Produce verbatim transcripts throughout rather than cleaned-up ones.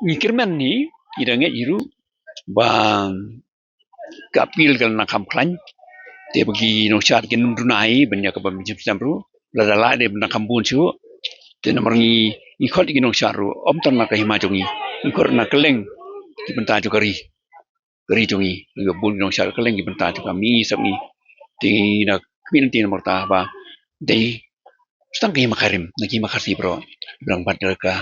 ngi kyrmen hi, ngi da ngeit hi ruh ba ka appeal ka la nang kham khlaiñ. Te ba ki nongshad kin ym duna hi ban ïa kaba mynjur sem ruh, lada lah dei ban nang kham bun shuh. Te namar ngi, ngi khot ïa ki nongshad ruh ym tang na ka hima jong ngi, ngi khot na kylleng ki bynta jong ka ri, ka ri jong ngi. Ngi bun ki nongshad kylleng ki bynta jong ka mi sap ngi. Te ngi da khmih lynti namar ta ba dei tang ka hima ka rim, na ka hima ka ri baroh, ba dang bat da ka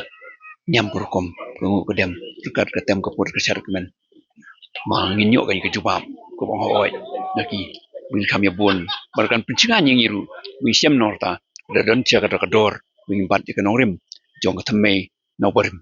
niam ka rukom, ka nguh ka dem, ryngkat ka tem ka put ka shad ka kmen. Ma ngin ïoh ka jubab kaba ong hooid na ki, ba ngin kham ïa bun, ba kan pynshngaiñ ïa ngi ruh ba ngi shem na ka rta, da don sha kata ka dor ba ngin bat ïa ka nongrim jong ka thymmei na u barim.